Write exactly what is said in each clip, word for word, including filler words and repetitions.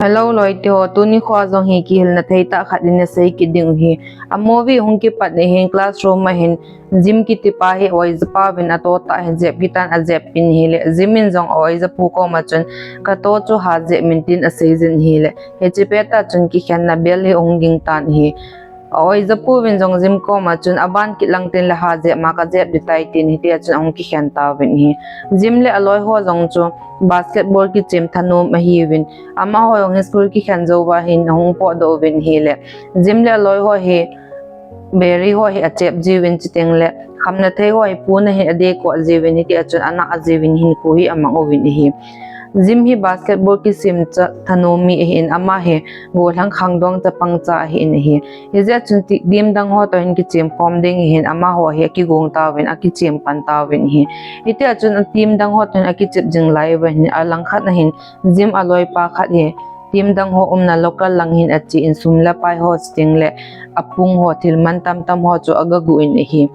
Hello loite ho, tuni kho jong hi kihilna thei tah khat in asei kit ding u hi. A movie hung kipat ni hin classroom a hin Jim kiti pa hi oijapauvin ato tah hin jep kit tan, ajep in ahile Jim in jong oijapu koma chun, "Kato chu ha jep in," tin asei jin ahile, hiche pet a chun kikhenna bell hi hung ging tan ahi. A oijapu vin jong Jim koma chun, "Aban kit lang tin le ha jep ma kajep ding tai," tin hitia chun ahung kikhen tauvin ahi. Jim le aloi ho jong chu basketball kichem thanom ahiuvin, amaho jong hi school kikhen jouva hin ahung potdoh uvin ahile, Jim le aloi ho hi beri ho hi achep jiuvin, chuteng le khamna thei ho hi puna hin adei koh jiuvin, hitia chun ana jiuvin hinkho hi amang uvin ahi. Jim hi basketball kichem cha thanom mi ahin, ama hi gollhang khangdong chapang cha ahin ahi. Hijeh chun ti-, team dang ho toh hin kichem khom ding ahin, amaho hi akigong tauvin, akichem pan tauvin ahi. Hitia chun team dang ho toh hin akichem jing lai uva hin, alangkhat a hin Jim aloipa khat hi team dang ho umna local lang hin ache in sum le pai ho, chuteng le apung ho, thil man tamtam ho chu aga guh in ahi.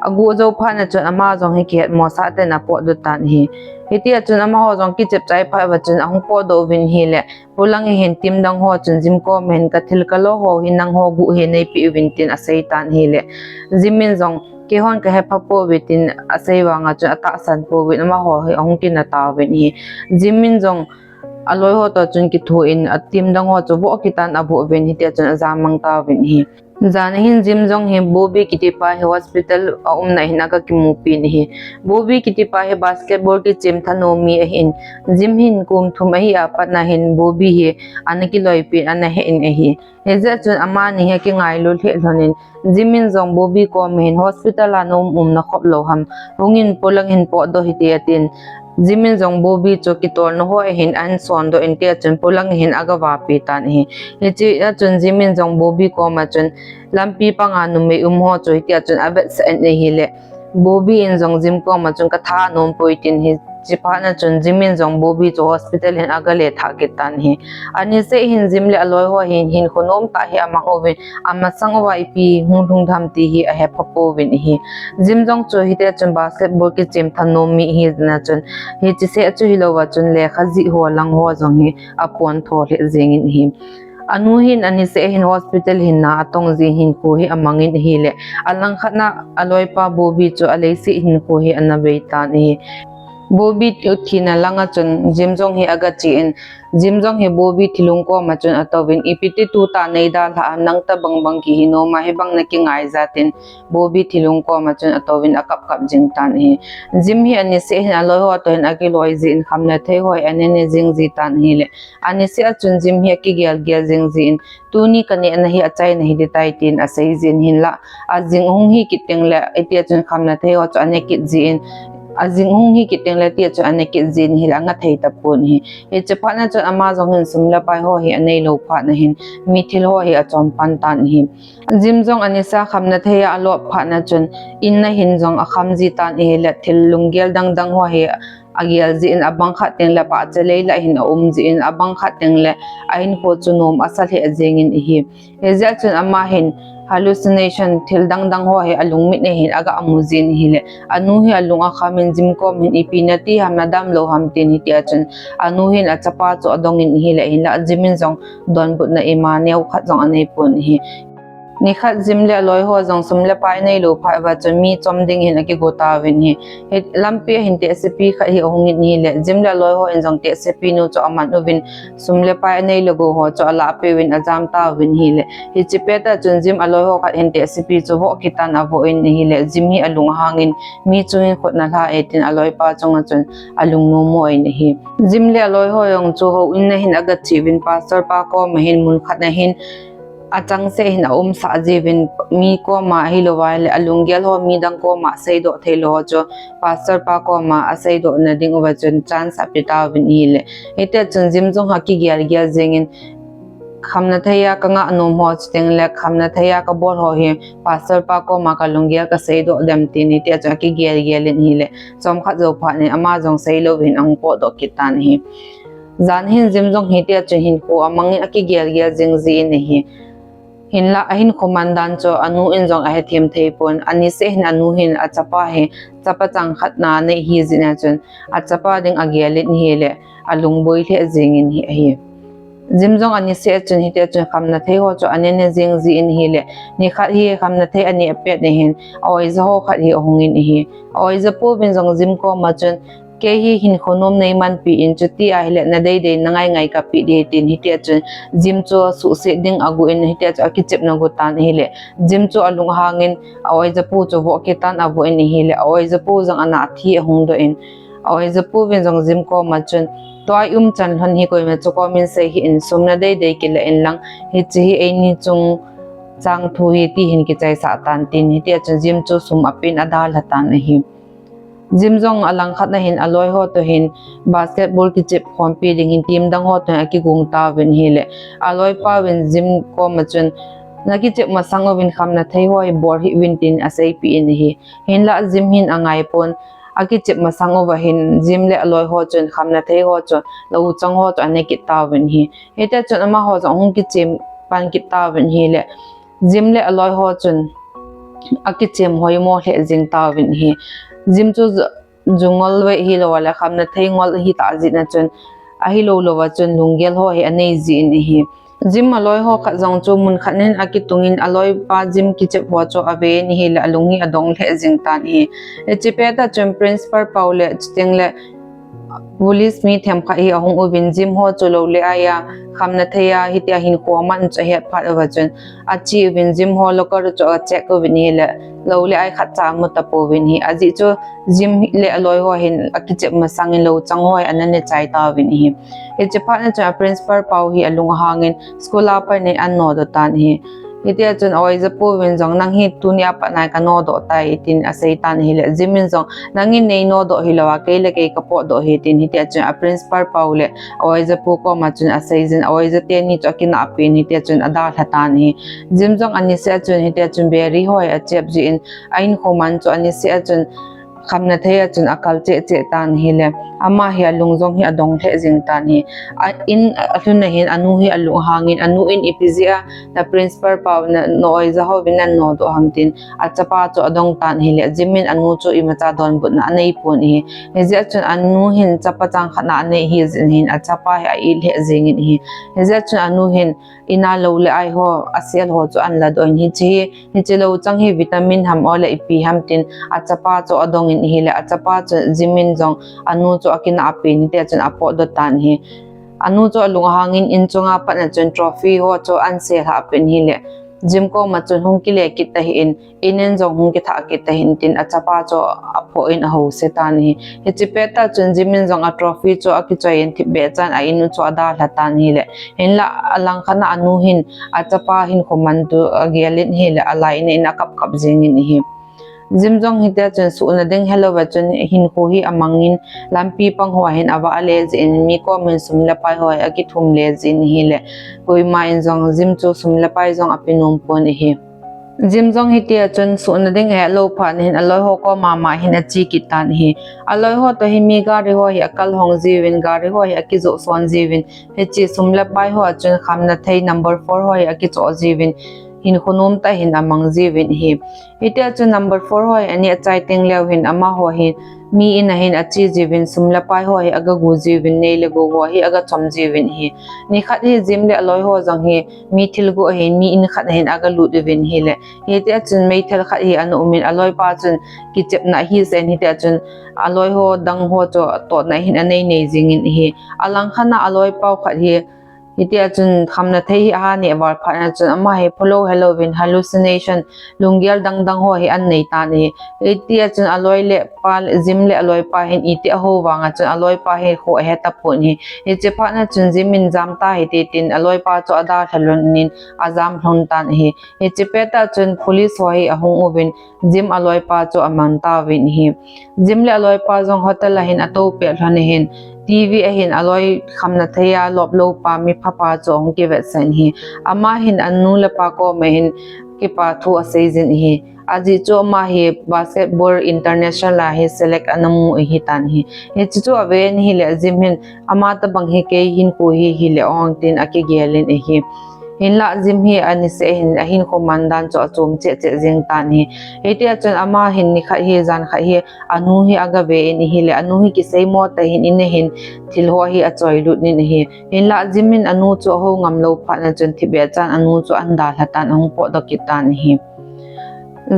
Aguh jou phat na chun ama jong hi kihetmo sah tah in apotdoh tan ahi. Hitia chun amaho jong kichem chai phat uva chun ahung potdoh uvin ahile, polang a hin team dang ho chun Jim koma hin, "Kathil kalo ho hi nangho guh hi neipeh uvin," tin asei tan ahile, Jim in jong, "Keihon kahepha pouve," tin asei vanga chun atahsan pouvin amaho hi ahung kina tauvin ahi. Jim in jong aloi ho toh chun kithoin a team dang ho chu voh kit tan avoh uvin, hitia chun ajamang tauvin ahi. Jan a hin Jim jong hi Bobby kiti pa hi hospital a umna hin aga kimupi in ahi. Bobby kiti pa hi basketball kichem thanom mi ahin, Jim hin kum thum ahi a pat na hin Bobby hi ana kiloipi in ana he in ahi. Hijeh chun amani hi akingailu lheh lhon in, Jim in jong Bobby koma hin, "Hospital a naum umna khop lou ham, hungin polang hin potdoh hite," atin, Jim in jong Bobby chu kitolna ho a hin ahin sondoh in, tia chun polang a hin aga vapi tan ahi. Hichea chun Jim in jong Bobby koma chun, "Lampi panga numei um ho chu hitia chun avetsah in ahile," Bobby in jong Jim koma chun, "Katha anom poi," tin hiche phat na chun Jim in jong Bobby chu hospital hin aga lethah kit tan ahi. Aniseh hin Jim le aloi ho hin hinkho nom tah hi amang uvin, amasang uva ipi hung lhung dem ti hi ahepha pouvin ahi. Jim jong chu hitia chun basketball kichem thanom mi ahina chun, hiche seh chu hilouva chun lekha jih ho lang ho jong hi apon tho lheh jeng in ahi. Anu hin aniseh hin hospital hin na atong jin hinkho hi amang in ahile, alangkhat na aloipa Bobby chu aleiset hinkho hi ana vei tan ahi. Bobby thina lang a chun Jim jong hi aga che in, Jim jong hi Bobby thilung koma chun atouvin, "Ipi ti tuta nei dalha a, nang tobang bang kihi nom a, hibang nakingai jeh," tin Bobby thilung koma chun atouvin akap kap jing tan ahi. Jim hi aniseh hin aloi ho toh hin akiloi jin, khamna thei ho hi ana ne jing ji tan ahile, aniseh a chun Jim hi akigel gel jing jin, "Tuni kaneh na hi achaina hiding tai," tin asei jin, hinlah ajing hung hi kit teng le, hitia chun khamna thei ho chu ane kit jin, ajing hung hi kit teng le tia chun ane kit jin ahile, anga thei tapon ahi. Hiche phat na chun ama jong hin sum le pai ho hi anei lou phat na hin, mi thil ho hi achom pan tan ahi. Jim jong aniseh a khamna thei a alop phat na chun, in na hin jong akham ji tan ahile, thil lunggel dang dang ho hi agel jin, abang khat teng le pahcha lei lah hin aum jin, abang khat teng le ahinkho chu nom asa lheh jeng in ahi. Hijeh chun ama hin hallucination, thil dang dang ho hi alungmit a hin aga mu jin ahile, anu hi alung akham in Jim koma hin, "Ipi nati ham, nadam lou ham?" tin hitia chun anu hin achapa chu adong in ahile, hinlah Jim in jong donbutna ima neo khat jong anei pon ahi. Nikhat Jim le aloi ho jong sum le pai anei lou phat uva chun mi chom ding hin akigo tauvin ahi. Hi lampi a hin tehsepi khat hi ahung in ahile, Jim le aloi ho in jong tehsepi nu chu aman uvin, sum le pai anei le gou ho chu alah peuvin ajam tauvin ahile, hiche pet a chun Jim aloi ho khat hin tehsepi chu voh kit tan avoh in ahile, Jim hi alung ahang in, "Mi chu hin khut nalha e," tin aloipa chunga chun alung nomo in ahi. Jim le aloi ho jong chu houin a hin aga che uvin, pastor pa koma hin mun khat na hin achangseh hin aumsah jiuvin, mi koma ahilouva le alunggel ho midang koma seidoh theilou ho chu pastor pa koma aseidoh na ding uva chun chance ape tauvin ahile, hitia chun Jim jong hi akigel gel jeng in, "Khamna thei a kangah nom ho, chuteng le khamna thei a kabol ho hi pastor pa koma kalunggel kaseidoh dem," tin hitia chun akigel gel in ahile, chomkhat jou phat in ama jong seilou hin ahung potdoh kit tan ahi. Jan hin Jim jong hitia chun hinkho amang in akigel gel jing jin ahi. Hinlah ahinkho man dan chu anu in jong ahethem thei pon, aniseh hin anu hin achapa hi chapa chang khat na nei ahi jeh a chun achapa ding agel in ahile, alung boi lheh jeng in ahi. Jim jong aniseh a chun hitia chun khamna thei ho chu anene jing jin ahile, nikhat hi khamna thei aneh pet in hin, a-oija ho khat hi ahungin ahi. A-oija pu vin jong Jim koma chun, kei hi hinkho nom neimanpi in, chuti ahile nadeidei nangai ngai kapeh ding tin hitia chun Jim chu suhset ding agon hitia chu akichepna agon tan ahile, Jim chu alung ahangin a-oija pu chu voh kit tan avoh in ahile, a-oija pu jong ana thi ahung doh in, a-oija pu vin jong Jim koma chun, tua i umchan lhon hi koima chu komin sei hih in, sum nadeidei kila inlang, hiche hi eini chungchang thu ahi ti hin kichaisah tan tin hitia chun Jim chu sum apen adalha tan ahi. Jim jong alangkhat na hin aloi ho toh hin basketball kichep khompi ding hin team dang ho toh hin akigong tauvin ahile, aloipa vin Jim koma chun, nakichep masang uvin khamna thei ho hi bol hih uvin tin aseipeh in ahi. Hinlah Jim hin angaipon, akichep masang uva hin Jim le aloi ho chun khamna thei ho chu, lou chang ho chu ane kit tauvin ahi. Hitia chun amaho jong ahung kichem pan kit tauvin ahile, Jim le aloi ho chun akichem hoimo lheh jing tauvin ahi. Jim chu ju, ju ngol vei hilou a le khamna thei ngol ahitah jeh a chun, ahilou louva chun lunggel ho hi anei jin ahi. Jim aloi ho khat jong chu mun khat nin akitungin aloipa Jim kichep ho chu aven ahile alung hi adong lheh jing tan ahi. Hiche pet a chun Principal Pau le chuteng le police mi themkhat hi ahung uvin Jim ho chu lou le ai a khamna thei a hitia hinkho aman chu ahet phat uva chun, ache uvin Jim ho locker chu acheck uvin ahile, lou le ai khatcha amu tapouvin ahi. Ajeh chu Jim le aloi ho hin akichep masangin lou chang ho hi ana neh chai tauvin ahi. Hiche phat na chun a Principal Pau hi alung ahangin school a pat in an nodoh tan ahi. Hitia chun a-oija pu vin jong, nang hi tunia pat nai kanodoh tai tin asei tan ahile, Jim in jong, nangin nei nodoh hilou a, kei le kei kapotdoh ahi tin hitia chun a Principal Pau le a-oija pu koma chun aseijin, a-oija teni chu akinahpen hitia chun adalha tan ahi. Jim jong aniseh a chun hitia chun beri ho hi achep jin, a-in khoman chu aniseh a chun khamna thei a chun akal cheh cheh tan ahile, ama hi alung jong hi adong lheh jing tan ahi. A-in alhun na hin anu hi alung ahangin, anu in ipi jeh a na Principal Pau, na, na-oija hovin nanodoh ham tin achapa chu adong tan ahile, Jim in anu chu imacha donbutna aneipon ahi. Hijeh a chun anu hin chapa chang khat na anei ahi jeh in hin achapa hi a-it lheh jingin ahi. Hijeh a chun anu hin ina lou le ai ho, asel ho chu anladoh in hiche hi, hiche lou chang hi vitamin ham ole ipi ham tin achapa chu adongin ahile, achapa chu Jim in jong anu chu akinahpen hitia chun apotdoh tan ahi. Anu chu alung ahangin in chunga pat na chun trophy ho chu ansel hahpen ahile, Jim koma chun hung kile kit tahih in, in in jong hung kithah kit tahih in tin achapa chu aphoh in ahouse tan ahi. Hiche pet a chun Jim in jong a trophy chu akichoi in thipbeh chan a-in u chu adalha tan ahile, hinlah alangkhat na anu hin achapa hinkho mantu agel in ahile, alainat in akap kap jingin ahi. Jim jong hitia chun suhna ding helouva chun hinkho hi amangin, lampi pang ho hin avah le jin, mi komin sum le pai ho hi akithum le jin ahile, koima in jong Jim chu sum le pai jong ape nompon ahi. Jim jong hitia chun suhna ding ahetlou phat na hin aloi ho koma ma hin ache kit tan ahi. Aloi ho toh hi mi gari ho hi akal hong jiuvin, gari ho hi akijoh son jiuvin, hiche sum le pai ho a chun khamna thei number four ho hi akichoh jiuvin, hinkho nomtah hin amang jiuvin ahi. Hitia chun number four ho hi aneh achai teng leu hin amaho hin mi in a hin ache jiuvin, sum le pai ho hi agagu jiuvin, nei le gou ho hi agachom jiuvin ahi. Nikhat hi Jim le aloi ho jong hi mi thilgu a hin mi in khat a hin agalut uvin ahile, hitia chun meithal khat hi ana umin, aloipa chun kichepna ahi jeh in hitia chun aloi ho dang ho chu totna hin anei nei jingin ahi. Alangkhat na aloipa khat hi hitia chun khamna thei hi aha neh val phat na chun ama hi phulou helouvin hallucination, lunggel dang dang ho hi anei tan ahi. Hitia chun aloi le pa, Jim le aloipa hin iti aho vanga chun aloipa hi kho ahe tapon ahi. Hiche phat na chun Jim in jam tahite tin aloipa chu adalha lhon in ajam lhon tan ahi. Hiche pet a chun police ho hi ahung uvin Jim aloipa chu amang tauvin ahi. Jim le aloipa jong hotel a hin atou pet lhon ahin, TV a hin aloi khamna thei a lop lou pa mi phapa chu ahung kivetsah in ahi. Ama hin anu le apa koma hin kipa thu aseijin ahi. Ajeh chu ama hi basketball international a hi select ana mu ahitan ahi. Hiche chu aven ahile Jim hin, ama tobang hi kei hinkho hi hile ong tin akigel in ahi. Hinlah Jim hi aniseh hin ahinkho mandan chu achom cheh cheh jeng tan ahi. Hitia chun ama hin nikhat hi, jan khat hi anu hi agave in ahile, anu hi kiseimo tah in in a hin thil ho hi achoilut in ahi. Hinlah Jim in anu chu aho ngam lou phat na chun thipbeh chan anu chu ahin dalha tan, ahung potdoh kit tan ahi.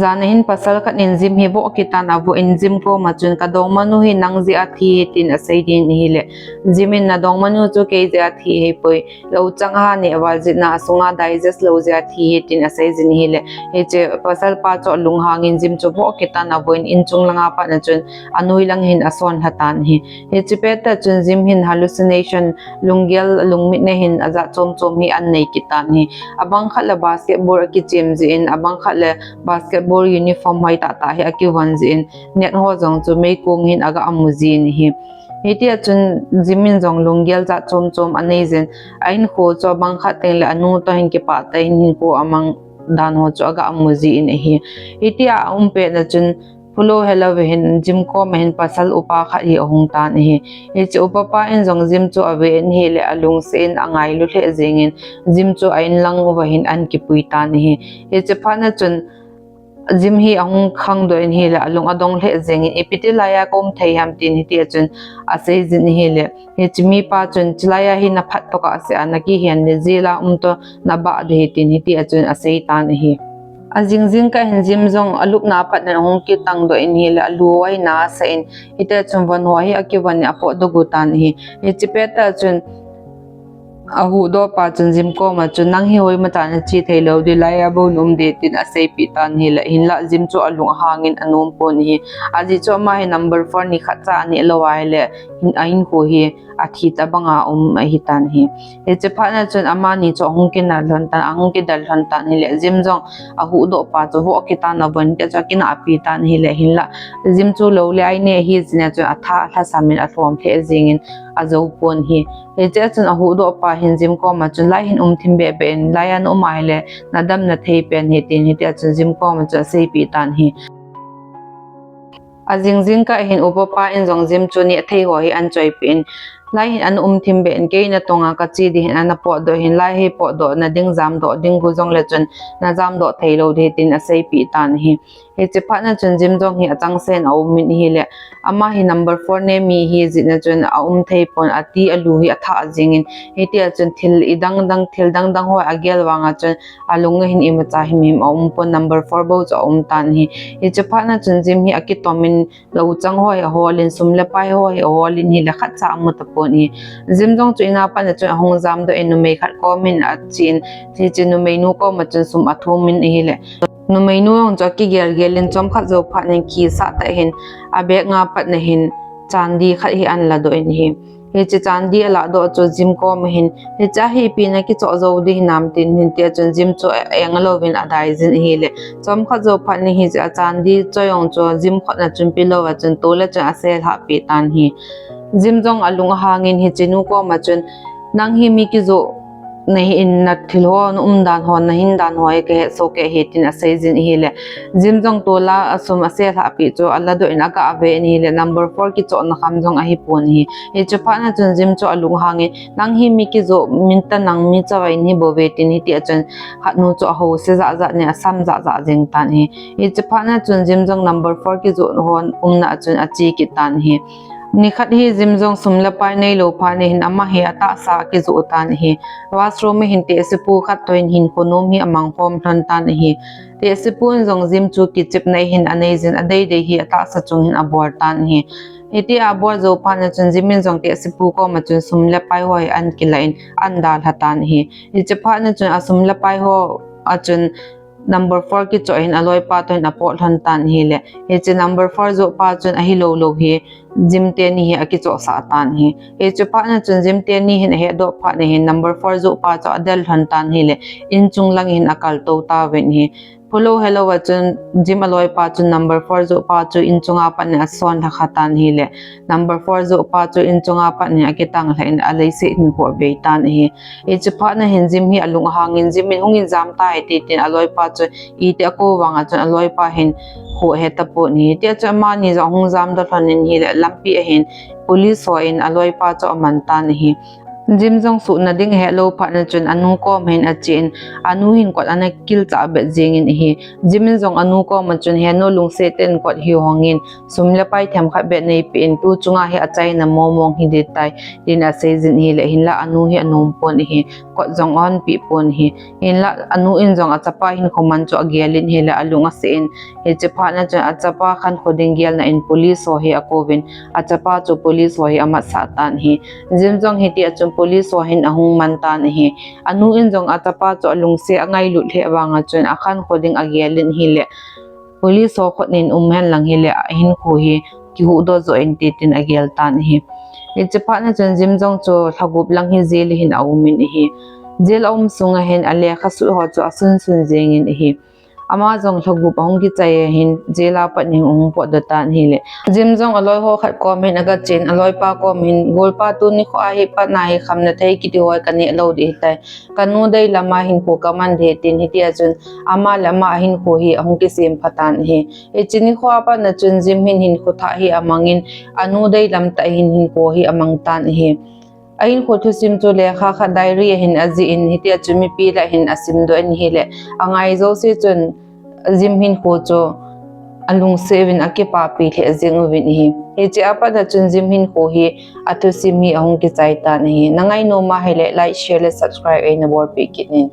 Jan a hin pasal khat in Jim hi voh kit tan, avoh in Jim koma chun, "Ka dongmanu hi nang jeh a thi ahi," tin asei ding ahile, Jim in, "Na dongmanu chu kei jeh a thi ahipoi, lou chang a neh val jeh a, asunga digest lou jeh a thi ahi," tin asei jin ahile, hiche pasal pa chu alunghang in Jim chu voh kit tan, avoh in in chung langa pat na chun anoi lang hin asonlha tan ahi. Hiche pet tah chun Jim hin hallucination, lunggel, lungmitna hin ajat chom chom hi ahin nei kit tan ahi. Abang khat le basketball akichem jeh in, abang khat le basketball uniform hoitah tah hi akivon jeh in, net ho jong chu meikong hin aga amu jin ahi. Hitia chun Jim in jong lunggel jat chom chom anei jin, ahinkho chu abang khat teng le anu toh hin kipah tah in hinkho amang dan ho chu aga amu jin ahi. Hitia aum pet na chun, phulou helou hin Jim koma hin pasal upa khat hi ahung tan ahi. Hiche upa pa in jong Jim chu ave in ahile, alungset in angailu lheh jeng in, Jim chu a in lang uva hin ahin kipui tan ahi. Hiche phat na chun Jim hi ahung khangdoh in ahile, alung adong lheh jeng in, "Ipi ti laiya ka um thei ham?" tin hitia chun asei jin ahile, hiche mipa chun, "Chulaiya hi na phat tokah seh a, na kihen le jail a um toh na bah ding ahi," tin hitia chun asei tan ahi. Ajing jingkah hin Jim jong alupna a pat na ahung kitangdoh in ahile, alu a hin asah in, hitia chun von ho hi akivon in apotdoh gu tan ahi. Hiche pet tah chun ahuhdoh pa chun Jim koma chun, "Nang hi hoimacha na che thei lou ding, laiya bou na um ding," tin aseipeh tan ahile, hinlah Jim chu alunghang in anom pon ahi. Ajeh chu ama hi number four nikhat cha aneh lou ahile, hin, ahinkho hi athi tah banga um ahi tan ahi. Hiche phat na chun amani chu ahung kinah lhon tan, ahung kidel lhon tan ahile, Jim jong ahuhdoh pa chu voh kit tan, avoh in hitia chu akinahpi tan ahile, hinlah Jim chu lou le ai neh ahi jeh na chun atha alhasam in alhom lheh jeng in ajou pon ahi. Hichea chun ahuhdoh pa hin Jim koma chun, "Lai hin um thim beh beh in, laiya na um ahile na damna thei pen ahi," tin hitia chun Jim koma chun aseipeh tan ahi. Ajing jingkah hin upa pa in jong Jim chu neh thei ho hi ahin choipeh in, "Lai hin ana um thim beh in, kei na tonga ka che ding ahin, ana potdoh ahin, lai hi potdoh na ding, jamdoh ding gu jong le chun na jamdoh thei lou ding ahi," tin aseipeh tan ahi. Hiche phat na chun Jim jong hi achangseh in aum in ahile, ama hi number four neh mi ahi jeh na chun aum thei pon, ati alu hi athah jeng in, hitia chun thil idang dang, thil dang dang ho agel vang a chun alung a hin imacha himhim aum pon, number four bou chu aum tan ahi. Hiche phat na chun Jim hi akitom in, lou chang ho hi ahol in, sum le pai ho hi ahol in ahile, khatcha amu tapon ahi. Jim jong chu in a pat na chun ahung jamdoh in, numei khat kom in ache in, hiche numeinu koma chun sum athum in ahile, numeinu jong chu akigel gel in, chomkhat jou phat na hin kisah tah in abag a pat na hin chandi khat hi ahin ladoh in ahi. Hiche chandi aladoh chu Jim koma hin, "Hiche hi ipi na kichoh jou ding hinam?" tin hitia chun Jim chu a-, eng louvin adai jin ahile, chomkhat jou phat na hin hiche chandi chu jong chu Jim khut na chun pillow a chun tol a chun aselhah peh tan ahi. Jim jong alung ahang in hiche nu koma chun, "Nang hi mi kijoh na hi in, na thil ho, na umdan ho, na hindan ho hi kahet soh kei ahi," tin asei jin ahile, Jim jong tol a asum aselhah peh chu aladoh in aga ave in ahile, number four kichohna kham jong ahipon ahi. Hiche phat na chun Jim chu alung ahang in, "Nang hi mi kijoh, min ta nang mi chavai nahi bou ve," tin hitia chun khat nu chu ahouse jah jah in asam jah jah jeng tan ahi. Hiche phat na chun Jim jong number four kijoh ho umna a chun ache kit tan ahi. Nikhat hi Jim jong sum le pai neilou phat na hin ama hi atahsa akijoh tan ahi. Washroom a hin tehsepu khat toh hin hinkho nom hi amang khom lhon tan ahi. Tehsepu in jong Jim chu kichepna ahin anei jin, adei dei hi atahsa chung hin abol tan ahi. Hitia abol jou phat na chun Jim in jong tehsepu koma chun sum le pai ho hi ahin kilah in ahin dalha tan ahi. Hiche phat na chun asum le pai ho a chun number four kichoh hin aloipa toh hin apot lhon tan ahile, hiche number four joh pa chun ahilou lou hi Jim teni hi akichohsah tan ahi. Hiche phat na chun Jim teni hin ahetdoh phat na hin number four joh pa chu adel lhon tan ahile, inchung lang hin akal tou tauvin ahi. Phulou helou a chun Jim aloipa chun number four joh pa chu inchunga pat na asonlha kha tan ahile, number four joh pa chu inchunga pat na akitanglha in aleiset hin akhoh bei tan ahi. Hiche phat na hin Jim hi alung ahang in, Jim in hung in jam tahite tin aloipa chu iti akou vang a chun aloipa hin akhoh he tapon ahi. Hitia chun amani jong ahung jamdoh lhon in ahile, lampi a hin police ho in aloipa chu aman tan ahi. Jim jong suhna ding ahet lou phat na chun anu kom hin achen, anu hin kot ana kilchah bet jingin ahi. Jim in jong anu kom a chun, "He nu, lungset tah in kot hi hongin, sum le pai themkhat bet neipe in, tu chunga hi achaina mong mong hi ding tai," tin asei jin ahile, hinlah anu hi anom pon ahi, kot jong ahonpi pon ahi. Hinlah anu in jong achapa hinkho man chu agel in ahile, alung ase in, hiche phat na chun achapa khankho ding gelna in police ho hi akouvin, achapa chu police ho hi amatsah tan ahi. Jim jong hitia chun police ho hin ahung man tan ahi. Anu in jong achapa chu alungset angailut lheh vang a chun akhankho ding agel in ahile, police ho khut in um hen lang hile, ahinkho hi kihuhdoh joh inte tin agel tan ahi. Hiche phat na chun Jim jong chu lha gup lang hi jail a hin aum in ahi. Jail aum sunga hin alekha sut ho chu asun sun jingin ahi. Ama jong lha gup ahung kichai a hin jail a pat in ahung potdoh tan ahile, Jim jong aloi ho khat kom hin agachen, aloipa kom hin, "Golpa, tuni kho a hi pat na hi khamna thei kiti ho kaneh lou ding ahitai. Kanu deilam a hinkho kaman ding ahi," tin hitia chun ama le ama ahinkho hi ahung kisem pha tan ahi. Hiche nikho a pat na chun Jim hin hinkho thah hi amangin, anu deilam tah hin hinkho hi amang tan ahi. Ahinkho thusim chu lekha khat diary a hin ajih in, hitia chu mipi lah a hin asimdoh in ahile, angai jouse chun Jim hinkho chu alungset uvin akipapi lheh jing uvin ahi. Hiche a pat na chun Jim hinkho hi athusim hi ahung kichai tan ahi. Nangai nom ahile like, share le subscribe eina bolpeh kit in.